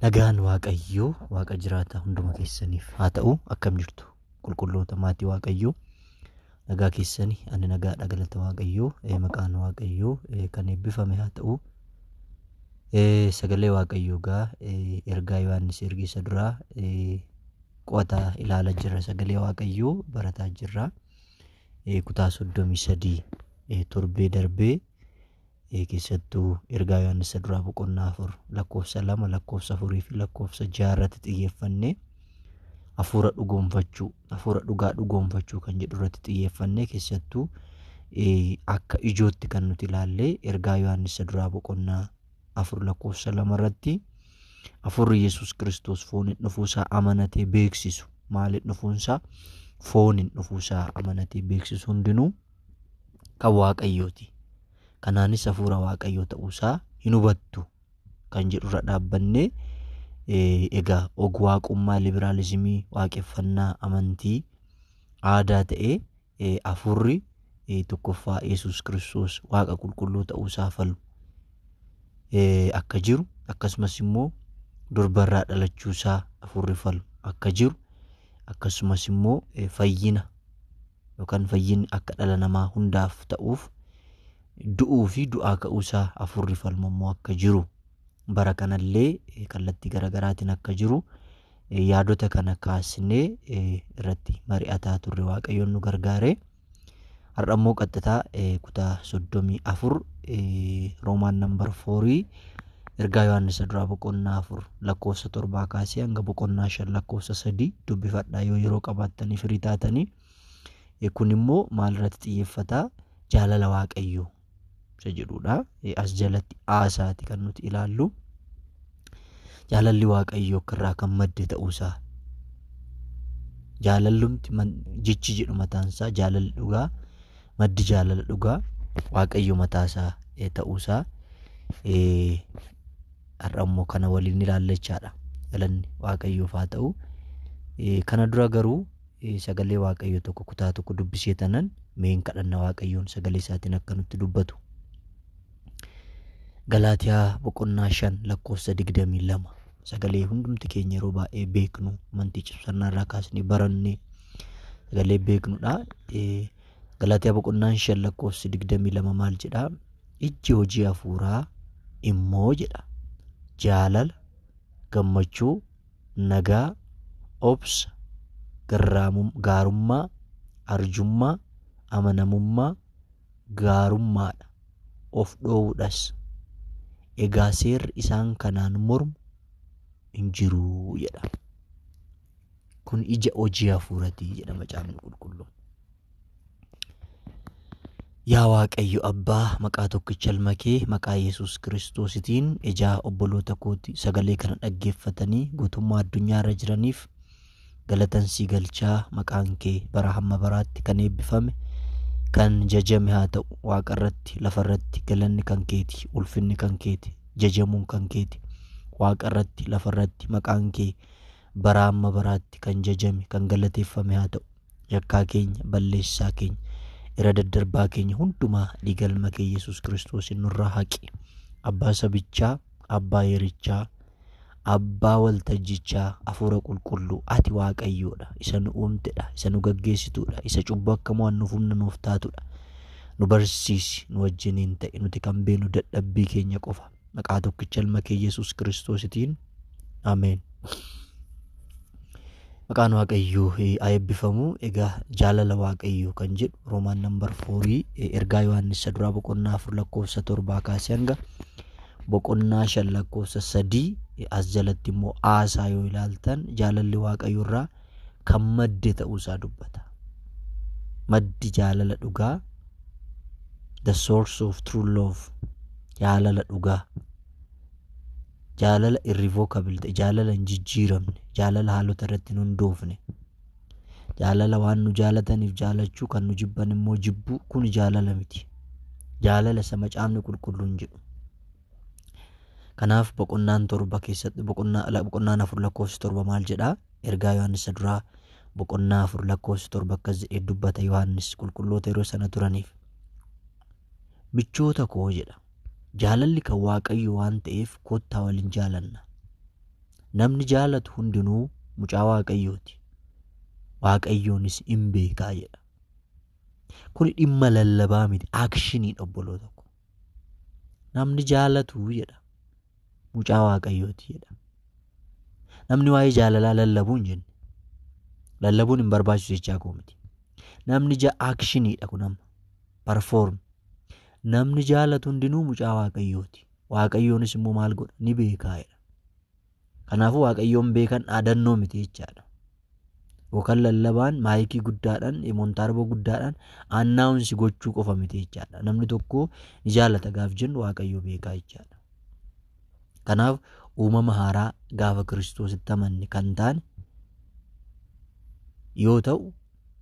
Nagaan Waaqayyoo Waaqa jiraataa hunduma keessaniif haa ta'u. Akkam jirtu qulqulloota maatii Waaqayyoo? Nagaa keessanii? Ani nagaadha, galata Waaqayyoo. Maqaan Waaqayyoo kan eebbifame haa ta'u. Sagalee Waaqayyoo gaa ergaa Yohaannis ergeessa duraa qo'ataa ilaalaa jirra. Sagalee Waaqayyoo barataa jirra. Kutaa 33 torbee darbee keessattuu ergaa Yohaannis duraa boqonnaa 4 lakkoofsa 2, lakkoofsa 4 fi lakkoofsa 6 irratti xiyyeeffannee, hafuura dhugoomfachuu, hafuura dhugaa dhugoomfachuu kan jedhu irratti xiyyeeffannee, keessattuu akka ijootti kan nuti ilaalle ergaa Yohaannis duraa boqonnaa 4 lakkoofsa 2 irratti hafuurri Yesuus Kiristoos fooniin dhufuusaa amanatee beeksisu, maaliin dhufuunsaa, fooniin dhufuusaa amanatee beeksisu hundinuu kan Waaqayyooti. Kanaanis hafuura Waaqayyoo ta'uusaa hin hubattu kan jedhurra dhaabbannee, egaa og-waaqummaa, liberaalizimii, waaqeffannaa, amantii aadaa ta'ee hafuurri tokkoffaa Yesuus Kiristoos Waaqa qulqulluu ta'uusaa falmu akka jiru, akkasumas immoo durbarraa dhalachuusaa hafuurri falmu akka jiru, akkasumas immoo fayyina yookaan fayyinni akka dhala namaa hundaaf ta'uuf du'uu fi du'aa ka'uusaa hafuurri falmu immoo akka jiru, bara kanallee kallattii garaagaraatiin akka jiru yaadota kana kaasnee irratti mari'ataa turre. Waaqayyoon nu gargaare. Har'a immoo qaxxitaa kutaa 34, Roman number 4, ergaa Yohaannis duraa boqonnaa 4 lakkoofsa 7 kaasee hanga boqonnaa 5 lakkoofsa 3 dubbifadhaa yoo yeroo qabaattanii firii taatanii. Kun immoo maal irratti xiyyeeffata? Jaalala Waaqayyoo isa jedhudha. As jalatti aasaati kan nuti ilaallu. Jaalalli Waaqayyoo akka irraa kan madde ta'uusaa. Jaalallumti jechi jedhu mataansaa, jaalalli dhugaa, maddi jaalala dhugaa Waaqayyo mataasaa ta'uusaa har'a immoo kana waliin ilaallachaadha. Galanni Waaqayyoof haa ta'u. Kana dura garuu sagalee Waaqayyoo tokko, kutaa tokko dubbisee tanan meen kadhanna Waaqayyoon sagalee isaatiin akka nutti dubbatu. Galaatiyaa boqonnaa 5 lakkoofsa 22, sagalee hundumti keenya yeroo baay'ee beeknu, amantii cimsannaa irraa kaasnee barannee sagalee beeknudha. Galaatiyaa boqonnaan 5 lakkoofsi 22 maal jedhaa? Ijji hojii hafuuraa immoo jedha, jaalala, gammachuu, nagaa, obsa, gaarummaa, arjummaa, amanamummaa, gaarummaadha, of dhoowwuudhas. Egaa seerri isaan kanaan mormu hin jiru jedha. Kun ija hojii hafuuratii jedha Macaafni Qulqulluun. Yaa Waaqayyo Abbaa, maqaa tokkicha ilma kee, maqaa Yesuus Kiristoositiin ijaa obboloota kooti sagalee kana dhaggeeffatanii guutummaa addunyaa irra jiraniif galatan sii galchaa. Maqaan kee bara hamma baraatti kan eebbifame, kan jajame haa ta'u. Waaqa irratti, lafa irratti galanni kan keeti, ulfinni kan keeti, jajamuun kan keeti. Waaqa irratti, lafa irratti maqaan kee bara hamma baraatti kan jajame, kan galateeffame haa ta'u. Yakkaa keenya, balleessaa keenya, irra daddarbaa keenya hundumaa dhiiga ilma kee Yesuus Kiristoos nurraa haqi. Abbaa sabichaa, abbaa yerichaa, abbaa waltajjichaa, hafuura qulqulluu, ati Waaqayyoodha. Isa nu uumtedha, isa nu gaggeessituudha, isa cubbuu akka mo'annuuf humna nuuf taatudha. Nu barsiisi, nu wajjiniin ta'e. Nuti kan beenu dadhabbii keenya qofa. Maqaa tokkicha ilma kee Yesuus Kiristoositiin, ameen. Maqaan Waaqayyoo haa eebbifamu. Egaa jaalala Waaqayyoo kan jedhu Roman number 4, ergaa Yohaannis duraa boqonnaa 4 lakkoofsa 7 kaasee hanga boqonnaa 5 lakkoofsa 3, as jalatti immoo aasaa yoo ilaaltan jaalalli Waaqayyoo irraa kan madde ta'uusaa dubbata. Maddi jaalala dhugaa, the source of true love, jaalala dhugaa, jaalala irrevocable ta'e, jaalala hin jijjiiramne, jaalala haalota irratti hin hundoofne, jaalala waan nu jaalataniif jaalachuu, kan nu jibban immoo jibbuu, kun jaalala miti. Jaalala isa Macaafni Qulqulluun jedhu. Kanaaf boqonnaan 7 keessatti, boqonnaan 4 lakkoofsi 7 maal jedhaa? Ergaa Yohaannis duraa boqonnaa 4 lakkoofsi 7 akkas jedhee dubbata Yohaannis qulqulloota yeroo sana turaniif. Michoota koo jedha. Jaalalli kan Waaqayyo waan ta'eef kottaa waliin jaalanna. Namni jaalatu hundinuu mucaa Waaqayyooti. Waaqayyoonis hin beekaa jedha. Kuni dhimma lallabaa miti, actioniidha obboloota ko. Namni jaalatu jedha mucaa Waaqayyooti jedha. Namni waa'ee jaalalaa lallabuu hin jenne. Lallabuun hin barbaachisu jechaa koo miti. Namni actioniidha kun amma. Perform. Namni jaalatu hundinuu mucaa Waaqayyooti. Waaqayyoonis immoo maal godha? Ni beekaa jedha. Kanaafuu Waaqayyoon beekan dhaadannoo miti jechaadha. Yookaan lallabaan maayikii guddaadhaan, montaarboo guddaadhaan announce gochuu qofa miti jechaadha. Namni tokko ni jaalata gaaf jennu Waaqayyo beekaa jechaadha. Kanaaf uumama haaraa gaafa Kiristoositti amanne kan taane yoo ta'u,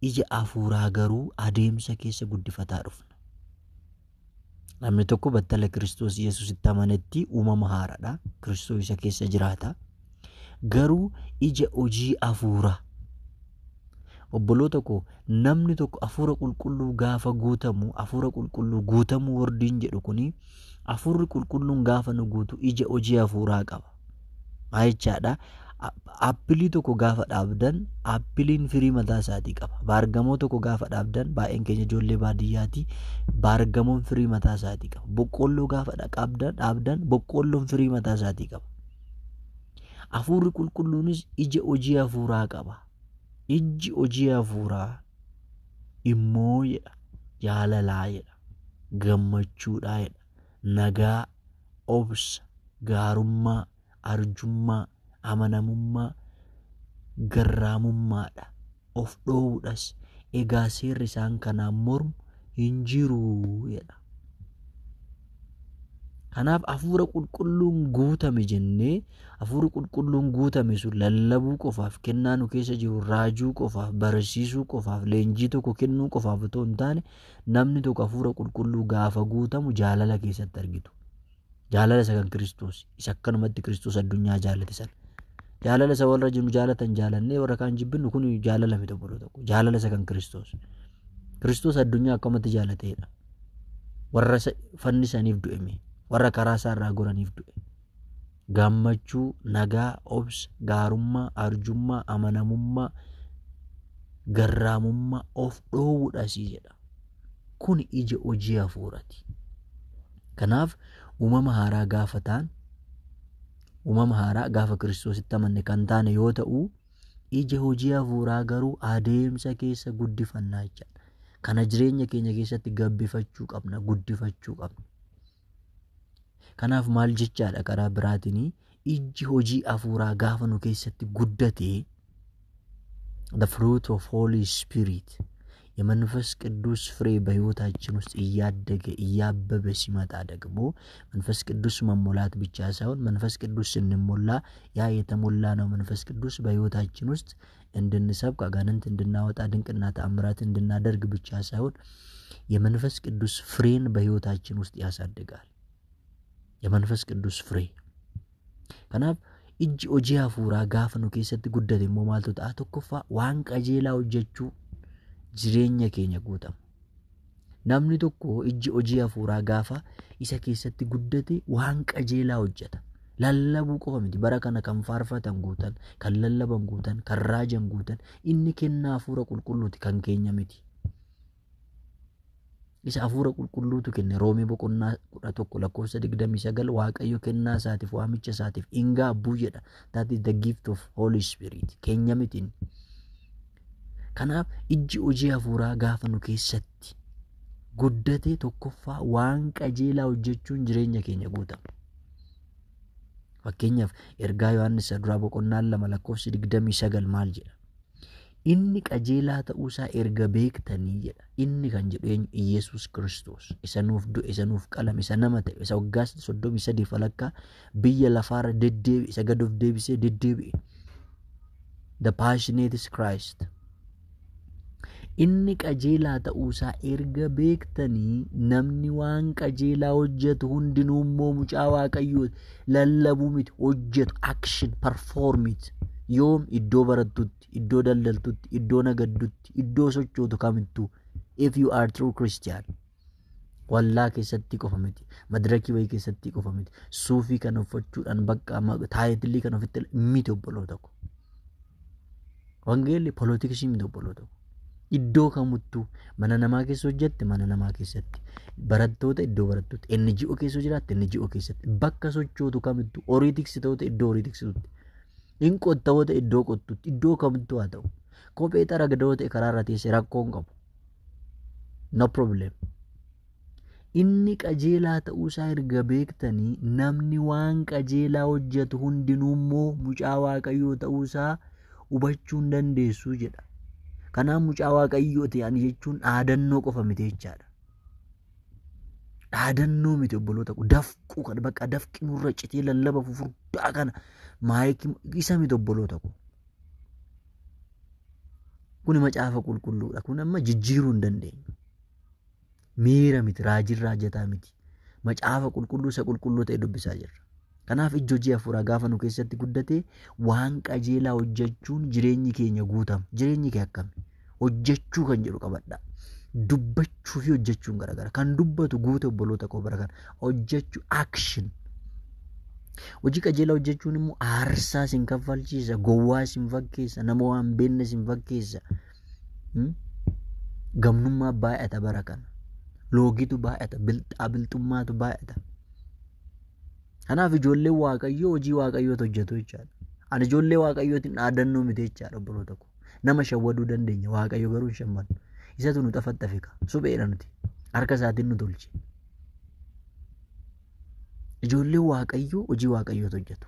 ija hafuuraa garuu adeemsa keessa guddifataa dhufna. Namni tokko battala Kiristoos Yesuusitti amanetti uumama haaraadha. Kiristoos isa keessa jiraata. Garuu ija hojii hafuuraa. Obboloota koo, namni tokko hafuura qulqulluu gaafa guutamu, hafuura qulqulluu guutamuu wordiin jedhu kuni, hafuurri qulqulluun gaafa nu guutu ija hojii hafuuraa qaba. Maal jechaadha? Appilii tokko gaafa dhaabdan appiliin firii mataa isaatii qaba. Baargamoo tokko gaafa dhaabdan, baay'een keenya ijoollee baadiyyaati, baargamoon firii mataa isaatii qaba. Boqqoolloo gaafa dhaabdan boqqoolloon firii mataa isaatii qaba. Hafuurri qulqulluunis ija hojii hafuuraa qaba. Ijji hojii hafuuraa immoo jedha jaalalaa jedha, gammachuudhaa jedha, nagaa, obsa, gaarummaa, arjummaa, amanamummaa, garraamummaadha, of dhoowwuudhas. Egaa seerri isaan kanaan mormu hin jiru jedha. Kanaaf hafuura qulqulluun guutame jennee, hafuurri qulqulluun guutame sun lallabuu qofaaf, kennaa nu keessa jiru raajuu qofaaf, barsiisuu qofaaf, leenjii tokko kennuu qofaaf otoo hin taane, namni tokko hafuura qulqulluu gaafa guutamu jaalala keessatti argitu. Jaalala isa kan Kiristoos, isa akkanumatti Kiristoos addunyaa jaalate sana. Jaalala isa warra jiru jaalatan jaalannee warra kaan jibbinu kun jaalala miti obboloota tokko. Jaalala isa kan Kiristoos. Kiristoos addunyaa akkamatti jaalateedha. Warra fannisaniif du'e, warra karaa isaa irraa goraniif du'e. Gammachuu, nagaa, obsa, gaarummaa, arjummaa, amanamummaa, garraamummaa, of dhoowwuudhaas jedha. Kun ija hojii hafuuraati. Kanaaf uumama haaraa gaafa ta'an, uumama haaraa gaafa Kiristoositti amanne kan taane yoo ta'u, ija hojii hafuuraa garuu adeemsa keessa guddifannaa jechaadha. Kana jireenya keenya keessatti gabbifachuu qabna, guddifachuu qabna. Kanaaf maal jechaadha karaa biraatiin, ijji hojii hafuuraa gaafa nu keessatti guddate, the fruit of Holy Spirit, የመንፈስ ቅዱስ ፍሬ በሕይወታችን ውስጥ እያደገ እያበበ ሲመጣ ደግሞ መንፈስ ቅዱስ መሞላት ብቻ ሳይሆን መንፈስ ቅዱስ ስንሞላ ያ የተሞላ ነው መንፈስ ቅዱስ በሕይወታችን ውስጥ እንድንሰብክ፣ አጋንንት እንድናወጣ፣ ድንቅና ተአምራት እንድናደርግ ብቻ ሳይሆን የመንፈስ ቅዱስ ፍሬን በሕይወታችን ውስጥ ያሳድጋል። የመንፈስ ቅዱስ ፍሬ። Kanaaf ijji hojii hafuuraa gaafa nu keessatti guddate immoo maaltu ta'a? Tokkoffaa, waan qajeelaa hojjechuu jireenya keenya guutama. Namni tokko ijji hojii hafuuraa gaafa isa keessatti guddate waan qajeelaa hojjeta. Lallabuu qofa miti. Bara kana kan faarfatan guutan, kan lallaban guutan, kan raajan guutan, inni kennaa hafuura qulqulluuti, kan keenya miti. Isa hafuura qulqulluutu kenne. Roomee boqonnaa 11 lakkoofsa 29, Waaqayyo kennaa isaatiif waamicha isaatiif hin gaabbuu jedha. That is the gift of Holy Spirit. Keenya miti. Kanaaf ijji hojii hafuuraa gaafa nu keessatti guddate, tokkoffaa, waan qajeelaa hojjechuun jireenya keenya guutama. Fakkeenyaaf ergaa Yohaannis duraa boqonnaan 2 lakkoofsi 29 maal jedha? Inni qajeelaa ta'uusaa erga beektanii jedha. Inni kan jedhu eenyu? Iyesuus Kiristoos. Isa nuuf du'e, isa nuuf qalame, isa nama ta'e, isa waggaa 33 falakkaa biyya lafaarra deddeebi'e, isa gad of deebisee deddeebi'e. The passionate is Christ. Inni qajeelaa ta'uusaa erga beektanii, namni waan qajeelaa hojjetu hundinuu immoo mucaa Waaqayyoo. Lallabuu miti, hojjetu, action, perform it. Yoom? Iddoo barattutti, iddoo daldaltutti, iddoo nagaddutti, iddoo sochootu kamittuu, if you are true Christian. Wallaa keessatti qofa miti. Madirakii wayii keessatti qofa miti. Suufii kan uffachuudhaan bakka taayitilii kan ofitti miti obboloota ko. Wangeelli poolitiksii miti obboloota ko. Iddoo kamittuu mana namaa keessa hojjette mana namaa keessatti, barattoota iddoo barattoota, NGO keessa jiraatte NGO keessatti, bakka sochootu kamittuu, horii tiksitoota iddoo horii tiksitutti, hin qottawoota iddoo qottutti, iddoo kamittuu haa ta'u. Kophee xaragdoo ta'e karaarra teessee rakkoo hin qabu. No problem. Inni qajeelaa ta'uusaa erga beektanii namni waan qajeelaa hojjetu hundinuu immoo mucaa Waaqayyoo ta'uusaa hubachuu hin dandeessu jedha. Kanaaf mucaa Waaqayyoo ta'an jechuun dhaadannoo qofa miti jechaadha. Dhaadannoo miti obboloota ko, dafquu kana bakka dafqi nurra citee lallaba fufurdaa kana maayikii isa miti obboloota ko. Kuni macaafa qulqulluudha. Kun amma jijjiiruu hin dandeenyu. Miira miti, raajiin raajataa miti. Macaafa qulqulluu isa qulqulluu ta'e dubbisaa jirra. Kanaaf ijji hojii hafuuraa gaafa nu keessatti guddate waan qajeelaa hojjechuun jireenyi keenya guutama. Jireenyi kee akkami? Hojjechuu kan jedhu qabadha. Dubbachuu fi hojjechuun garagara. Kan dubbatu guute obboloota koo bara kana. Hojjechuu action. Hojii qajeelaa hojjechuun immoo aarsaa sin kaffalchiisa, gowwaa sin fakkeessa, nama waan beekne sin fakkeessa. Gamnummaa baay'ata bara kana. Loogiitu baay'ata, bilxaa bilxummaatu baay'ata. Kanaaf ijoolleen Waaqayyoo hojii Waaqayyootu hojjetu jechaadha. Ani ijoollee Waaqayyootiin dhaadannoo miti jechaadha obboloota koo. Nama shawwaduu dandeenya, Waaqayyo garuu hin shawwannu. Isatu nu xafaxxafe ka, supheedha nuti. Harka isaatiin nu tolche. Ijoolleen Waaqayyoo hojii Waaqayyootu hojjetu.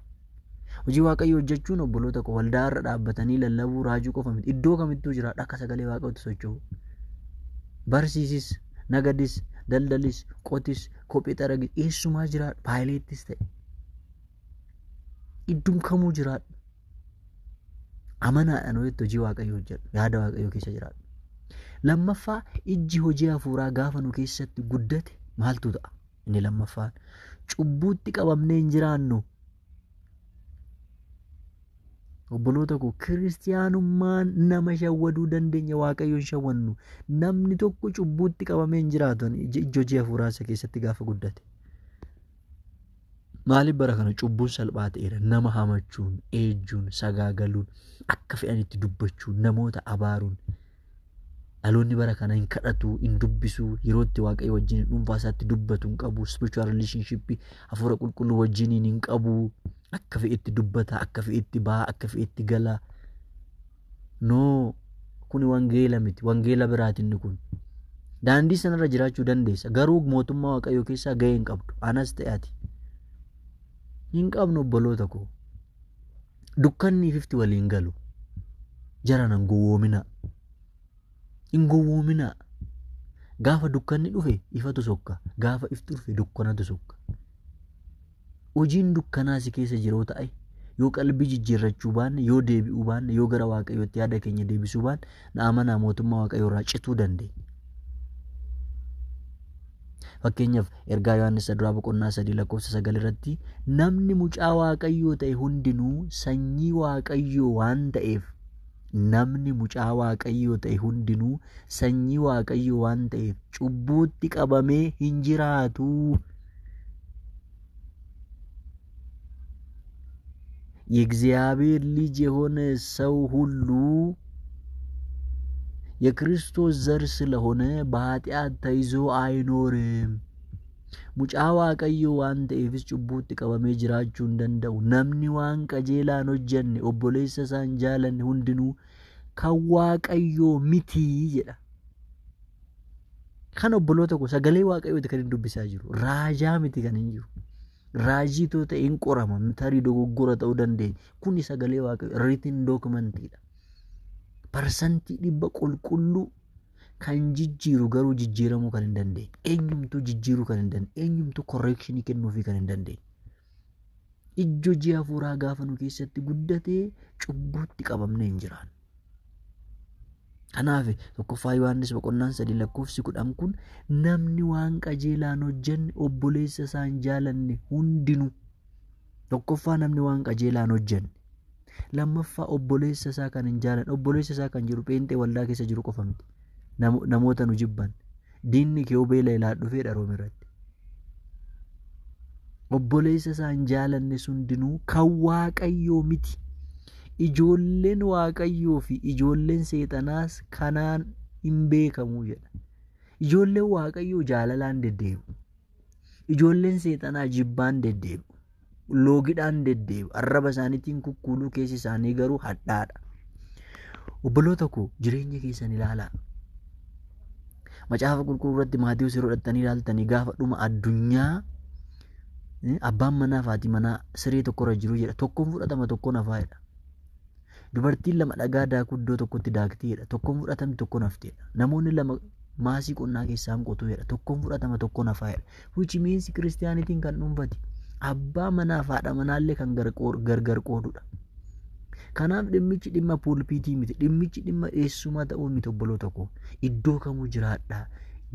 Hojii Waaqayyoo hojjechuun obboloota koo waldaa irra dhaabbatanii lallabuu raajuu qofa miti. Iddoo kamittuu jiraadha akka sagalee Waaqayyootti socho'u. Barsiisis, nagadis, daldalis, qotis, kophee xaragis, eessumaa jiraadhu, paayileettis ta'e. Iddoon kamuu jiraadhu. Amanaadhaan hojjettu hojii Waaqayyoo hojjedhu. Yaada Waaqayyoo keessa jiraadhu. Lammaffaa ijji hojii hafuuraa gaafa nu keessatti guddate maaltu ta'a? Inni lammaffaan cubbuutti qabamnee hin jiraannu. Obboloota koo kiristiyaanummaan nama shawwaduu dandeenya Waaqayyoon shawwannu. Namni tokko cubbuutti qabamee hin jiraatu ijji hojii hafuuraa isa keessatti gaafa guddate. Maaliif bara kana cubbuun salphaa ta'eera? Nama hamachuun, eejjuun, sagaagaluun, akka fe'anitti dubbachuun, namoota abaaruun. Dhaloonni bara kana hin kadhatu, hin dubbisu, yeroo itti Waaqayyo wajjin dhuunfaa isaatti dubbatu hin qabu, spiritual relationship hafuura qulqulluu wajjin hin qabu. Akka fe'etti dubbata, akka fe'etti ba'a, akka fe'etti gala. No, kuni wangeela miti, wangeela biraati inni kun. Daandii sanarra jiraachuu dandeessa, garuu mootummaa Waaqayyoo keessaa gahee hin qabdu. Anas ta'e ati. Hin qabnu obboloota koo. Dukkanni ififti waliin galu. Jaran hin gowwoominaa. Hin gowwoominaa. Gaafa dukkanni dhufe ifatu sokka. Gaafa ifti dhufe dukkanatu sokka. Hojiin dukkanaa si keessa jiroo ta'e yoo qalbii jijjiirrachuu baanne, yoo deebi'uu baanne, yoo gara Waaqayyootti yaada keenya deebisuu baanne, na amanaa mootummaa Waaqayyoo irraa cituu dandeenya. Fakkeenyaaf ergaa Yohaannis duraa boqonnaa 3 lakkoofsa 9 irratti namni mucaa Waaqayyoo ta'e hundinuu sanyii Waaqayyoo waan ta'eef, namni mucaa Waaqayyoo ta'e hundinuu sanyii Waaqayyoo waan ta'eef cubbuutti qabamee hin jiraatu. የእግዚአብሔር ልጅ የሆነ ሰው ሁሉ የክርስቶስ ዘር ስለሆነ በኃጢአት ተይዞ አይኖርም። Mucaa Waaqayyoo waan ta'eefis cubbuutti qabamee jiraachuu hin danda'u. Namni waan qajeelaa hin hojjenne, obboleessa isaa hin jaalanne hundinuu kan Waaqayyoo miti jedha. Kan obboloota koo sagalee Waaqayyooti kan hin dubbisaa jiru. Raajaa miti kan hin jiru. Raajii too ta'e hin qorama, tarii dogoggora ta'uu dandeenya. Kuni sagalee Waaqayyoo written documentiidha. 100% qulqulluu kan jijjiiru garuu jijjiiramuu kan hin dandeenye. Eenyumtuu jijjiiruu kan hin dandeenye. Eenyumtuu correctionii kennuufii kan hin dandeenye. Ijji hojii hafuuraa gaafa nu keessatti guddatee cubbuutti qabamnee hin jiraannu. Kanaaf tokkoffaa Yohaannis boqonnaan 3 lakkoofsi 10 kun namni waan qajeelaa hin hojjenne obboleessa isaa hin jaalanne hundinuu. Tokkoffaa namni waan qajeelaa hin hojjenne. Lammaffaa obboleessa isaa kan hin jaalanne, obboleessa isaa kan jiru pheenxee waldaa keessa jiru qofa miti. Namoota nu jibban, Diinni kee beela ilaa dhufeedha Room irratti. Obboleessa isaa hin jaalanne hundinuu kan Waaqayyoo miti. Ijoolleen Waaqayyoo fi ijoolleen seexanaas kanaan hin beekamu jedha. Ijoolleen Waaqayyoo jaalalaan deddeebi'u. Ijoolleen seexanaa jibbaan deddeebi'u. Loogidhaan deddeebi'u. Arraba isaaniitiin kukkuuluu keessi isaanii garuu hadhaadha. Obboloota koo jireenya keessan ilaalaa. Macaafa qulqulluu irratti Maatewos yeroo dhattanii ilaaltanii gaafa dhuma addunyaa abbaan manaa fi haati manaa siree tokkorra jiru jedha. Tokkoon fudhatama tokkoon hafaa jedha. Dubartiin lama dhagaa daakuu iddoo tokkotti daaktii jedha. Tokkoon fudhatamti tokkoon hafti jedha. Namoonni lama maasii qonnaa keessaan qotuu jedha. Tokkoon fudhatama tokkoon hafaa jedha. Which means kiristiyaanitiin kan dhuunfati. Abbaa manaa fi haadha manaallee kan gargar qoodudha. Kanaaf dhimmichi dhimma pulpitii miti. Dhimmichi dhimma eessumaa ta'uu miti obboloota koo. Iddoo kamuu jiraadhaa.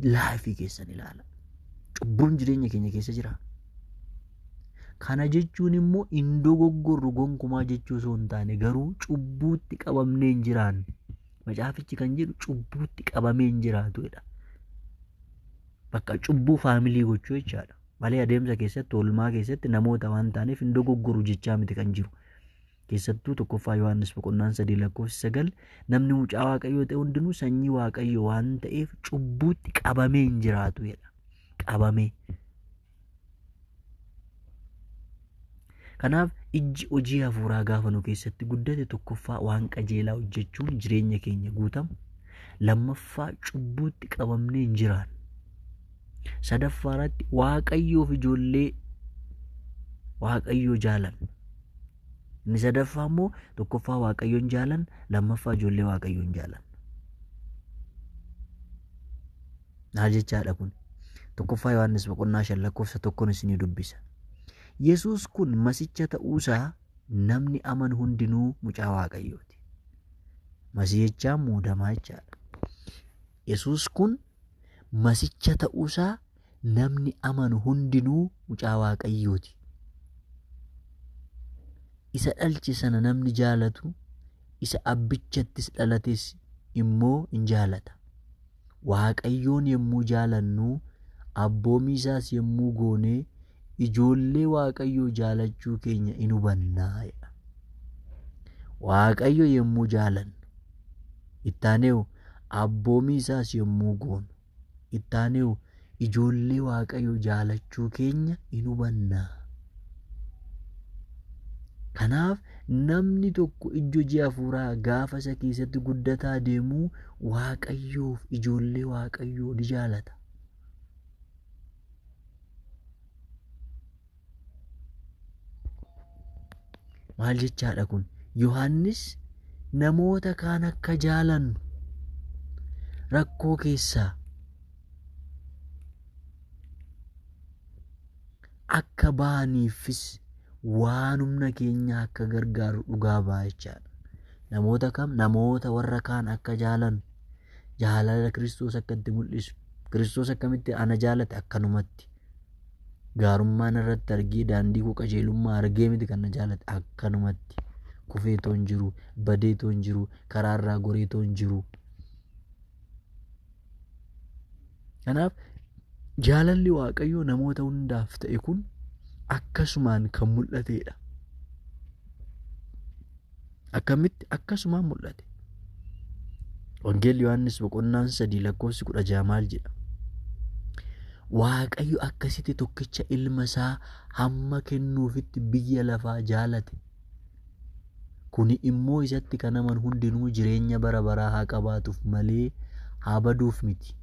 Life keessan ilaala. Cubbuun jireenya keenya keessa jira. Kana jechuun immoo hin dogoggorru gonkumaa jechuu osoo hin taane garuu cubbuutti qabamnee hin jiraannu. Macaafichi kan jedhu cubbuutti qabamee hin jiraatudha. Bakka cubbuu family gochuu jechaadha. Malee adeemsa keessatti oolmaa keessatti namoota waan taaneef hin dogoggoru jechaa miti kan jiru. Keessattuu tokkoffaa Yohaannis boqonnaan 3 lakkoofsi 9 namni mucaa Waaqayyoo ta'e hundinuu sanyii Waaqayyoo waan ta'eef cubbuutti qabamee hin jiraatu jedha. Qabamee. Kanaaf ijji hojii hafuuraa gaafa nu keessatti guddate tokkoffaa waan qajeelaa hojjechuun jireenya keenya guutamu. Lammaffaa cubbuutti qabamnee hin jiraannu. Sadaffaa irratti Waaqayyoof ijoollee Waaqayyoo jaalanna. Inni sadaffaa immoo tokkoffaa Waaqayyoon jaalan, lammaffaa ijoollee Waaqayyoon jaalan. Maal jechaadha kun? Tokkoffaa Yohaannis boqonnaa 5 lakkoofsa 1 isinii dubbisa. Yesuus kun masicha ta'uusaa namni amanu hundinuu mucaa Waaqayyooti. Masihichaan muudamaa jechaadha. Yesuus kun masicha ta'uusaa namni amanu hundinuu mucaa Waaqayyooti. Isa dhalche sana namni jaalatu isa abbichattis dhalates immoo in jaalata. Waaqayyoon yommuu jaalannu abboomii isaas yommuu goonee ijoollee Waaqayyoo jaalachuu keenya in hubannaa jedha. Waaqayyo yommuu jaalannu ittaaneewu abboomii isaas yommuu goonu ittaaneewu ijoollee Waaqayyoo jaalachuu keenya in hubannaa. Kanaaf namni tokko ijji hojii hafuuraa gaafa isa keessatti guddataa deemuu Waaqayyoof ijoollee Waaqayyoo ni jaalata. Maal jechaadha kun? Yohaannis namoota kaan akka jaalannu rakkoo keessaa akka ba'aniifis waan humna keenya akka gargaaru dhugaa ba'a jechaadha. Namoota kam? Namoota warra kaan akka jaalannu jaalala Kiristoos akka itti mul'isu. Kiristoos akkamitti ana jaalate akkanumatti. Gaarummaan irratti argee daandii koo qajeelummaa argee miti kan na jaalate akkanumatti. Kufeetoo hin jiru, badeetoo hin jiru, karaarraa goreetoo hin jiru. Kanaaf jaalalli Waaqayyoo namoota hundaaf ta'e kun akkasumaan kan mul'atedha. Akkamitti akkasumaan mul'ate? Wangeelli Yohaannis boqonnaan 3 lakkoofsi 16 maal jedha? Waaqayyo akkasitti tokkicha ilma isaa hamma kennuufitti biyya lafaa jaalate. Kuni immoo isatti kan amanu hundinuu jireenya bara baraa haa qabaatuuf malee haa baduuf miti.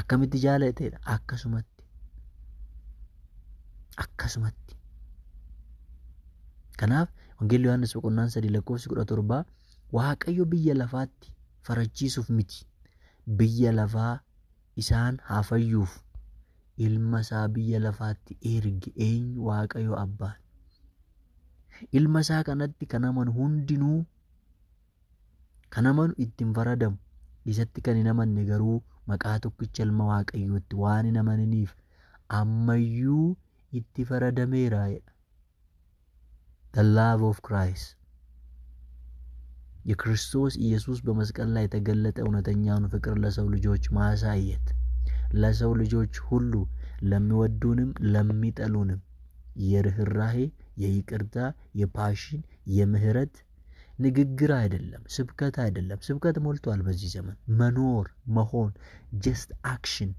Akkamitti jaalateedha? Akkasumatti. Akkasumatti. Kanaaf Wangeelli Yohaannis boqonnaan 3 lakkoofsi 17 Waaqayyo biyya lafaatti farachiisuuf miti. Biyya lafaa isaan haa fayyuuf ilma isaa biyya lafaatti erge eenyu Waaqayyo abbaan. Ilma isaa kanatti kan amanu hundinuu kan amanu ittiin faradamu isatti kan hin amanne garuu maqaa tokkicha ilma Waaqayyootti waan hin amaniniif ammayyuu itti faradameera jedha. The love of Christ የክርስቶስ ኢየሱስ በመስቀል ላይ የተገለጠ እውነተኛውን ፍቅር ለሰው ልጆች ማሳየት። ለሰው ልጆች ሁሉ ለሚወዱንም ለሚጠሉንም የርህራሄ፣ የይቅርታ፣ የ passion፣ የምህረት ንግግር አይደለም፣ ስብከት አይደለም። ስብከት ሞልቷል በዚህ ዘመን። መኖር መሆን just action።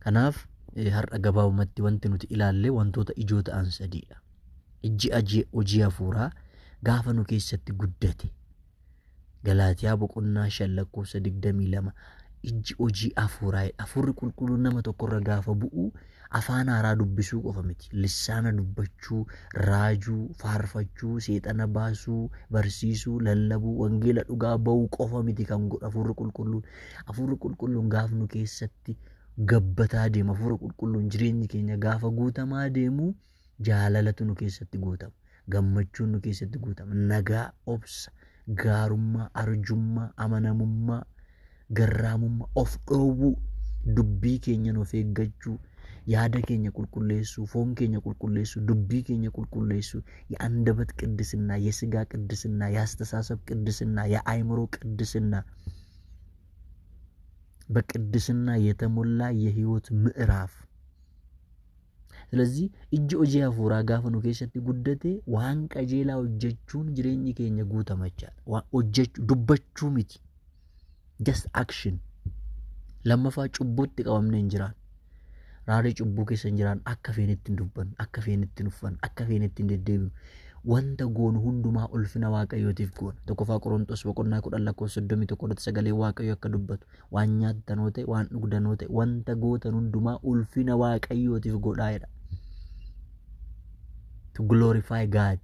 Kanaaf har'a gabaabumatti wanti nuti ilaalle wantoota ijoo ta'an sadiidha. Ijji hojii hafuuraa gaafa nu keessatti guddate, Galaatiyaa boqonnaa 5 lakkoofsa 22, ijji hojii hafuuraa, hafuurri qulqulluun nama tokkorra gaafa bu'u afaan haaraa dubbisuu qofa miti. Lissaana dubbachuu, raajuu, faarfachuu, seexana baasuu, barsiisuu, lallabuu, wangeela dhugaa ba'uu qofa miti kan godhu hafuurri qulqulluun. Hafuurri qulqulluun gaafa nu keessatti gabbataa deema, hafuura qulqulluun jireenyi keenya gaafa guutamaa deemu jaalalatu nu keessatti guutama, gammachuun nu keessatti guutama, nagaa, obsa, gaarummaa, arjummaa, amanamummaa, garraamummaa, of dhoowwuu, dubbii keenyan of eeggachuu, yaada keenya qulqulleessuu, foon keenya qulqulleessuu, dubbii keenya qulqulleessuu፣ የአንደበት ቅድስና፣ የስጋ ቅድስና፣ የአስተሳሰብ ቅድስና፣ የአእምሮ ቅድስና፣ በቅድስና የተሞላ የህይወት ምዕራፍ። ስለዚህ ijji hojii hafuuraa gaafa nu keessatti guddate waan qajeelaa hojjechuun jireenyi keenya guutama jechaadha. Waan hojjechuu dubbachuu miti. Just action. Lammaffaa, cubbuutti qabamnee hin jiraan. Raaree cubbuu keessa hin jiraan. Akka feenitti hin dubbannu, akka feenitti hin uffannu, akka feenitti hin deddeebinu. Wanta goonu hundumaa ulfina Waaqayyootiif goona. 1ffaa Qorontos boqonnaa 10 lakkoofsa 31 irratti sagalee Waaqayyoo akka dubbatu, waan nyaattanoo ta'e, waan dhugdanoo ta'e, wanta gootan hundumaa ulfina Waaqayyootiif godhaa jedha. To glorify God.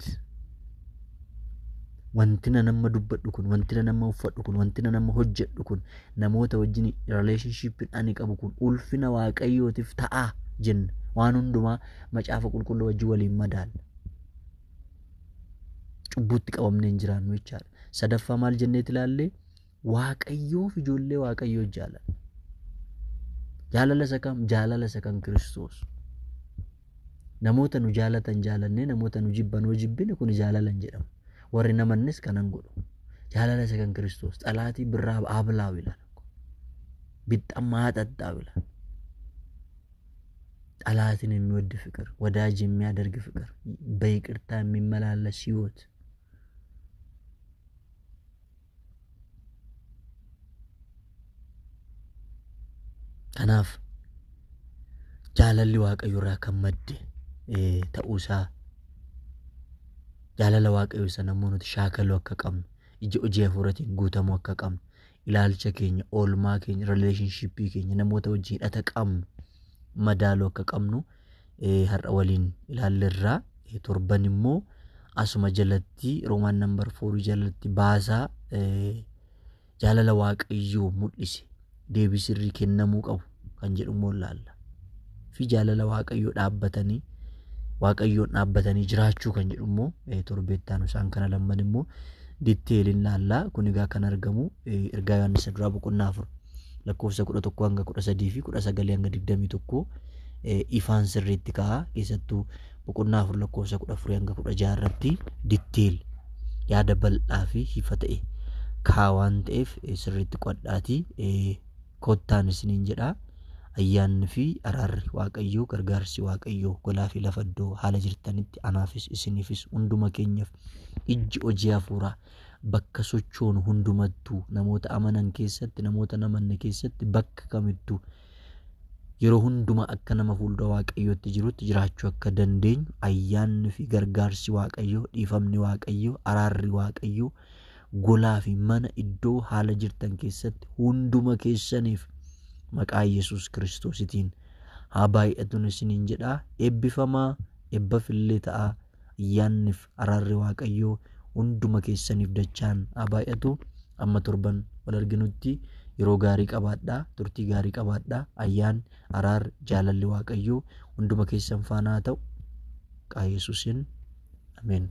Wanti na nama dubbadhu kun, wanti na nama uffadhu kun, wanti na nama hojjedhu kun, namoota wajjin relationship ani qabu kun ulfina Waaqayyootiif ta'aa jenna. Waan hundumaa macaafa qulqulluu wajjin waliin madaalla. Cubbuutti qabamnee hin jiraannu jechaadha. Sadaffaa maal jenneet ilaallee? Waaqayyoof ijoollee Waaqayyoo jaalala. Jaalala isa kam? Jaalala isa kan Kiristoos. Namoota nu jaalatan jaalannee namoota nu jibban hoo jibbine, kun jaalala hin jedhamu. Warri namannis kanan godhu. Jaalala isa kan Kiristoos. ጠላቴ ብራብ አብላው ይላል እኮ። ቢጠማ አጠጣው ይላል። ጠላትን የሚወድ ፍቅር፣ ወዳጅ የሚያደርግ ፍቅር፣ በይቅርታ የሚመላለስ ህይወት። Kanaaf jaalalli Waaqayyo irraa kan madde ta'uusaa, jaalala Waaqayyoo sana immoo nuti shaakaluu akka qabnu, ija hojii hafuuraatiin guutamuu akka qabnu, ilaalcha keenya, oolmaa keenya, relationshipii keenya, namoota wajjin hidhata qabnu madaaluu akka qabnu har'a waliin ilaallerraa. Torban immoo asuma jalatti, Roman number 4 jalatti, baasaa jaalala Waaqayyoo mul'ise deebii sirrii kennamuu qabu kan jedhu immoo ilaalla. Fi jaalala Waaqayyoo dhaabbatanii, Waaqayyoon dhaabbatanii jiraachuu kan jedhu immoo torbeettaan isaan kana lamman immoo detailiin ilaallaa. Kun egaa kan argamu ergaa Yohaannis duraa boqonnaa 4 lakkoofsa 11 hanga 13 fi 19 hanga 21 ifaan sirriitti ka'a. Keessattuu boqonnaa 4 lakkoofsa 14 hanga 16 irratti detail yaada bal'aa fi ifa ta'e kaa waan ta'eef sirriitti qo'adhaatii kottaan isiniin jedha. Ayyaanni fi araarri Waaqayyoo, gargaarsi Waaqayyoo golaa fi lafa iddoo haala jirtanitti anaafis isiniifis hunduma keenyaaf ijji hojii hafuuraa bakka sochoonu hundumattuu, namoota amanan keessatti, namoota namanne keessatti, bakka kamittuu yeroo hundumaa akka nama fuuldura Waaqayyootti jirutti jiraachuu akka dandeenyu ayyaanni fi gargaarsi Waaqayyoo, dhiifamni Waaqayyoo, araarri Waaqayyoo golaa fi mana iddoo haala jirtan keessatti hunduma keessaniif maqaa Yesuus Kiristoositiin haa baay'atuun isiniin jedha. Eebbifamaa, eebbafillee ta'a. Ayyaanniif araarri Waaqayyoo hunduma keessaniif dachaan haa baay'atu. Amma torban wal arginutti yeroo gaarii qabaadhaa, turtii gaarii qabaadhaa. Ayyaan, araarri, jaalalli Waaqayyoo hunduma keessan faana haa ta'u. Maqaa Yesuusiin, ameen.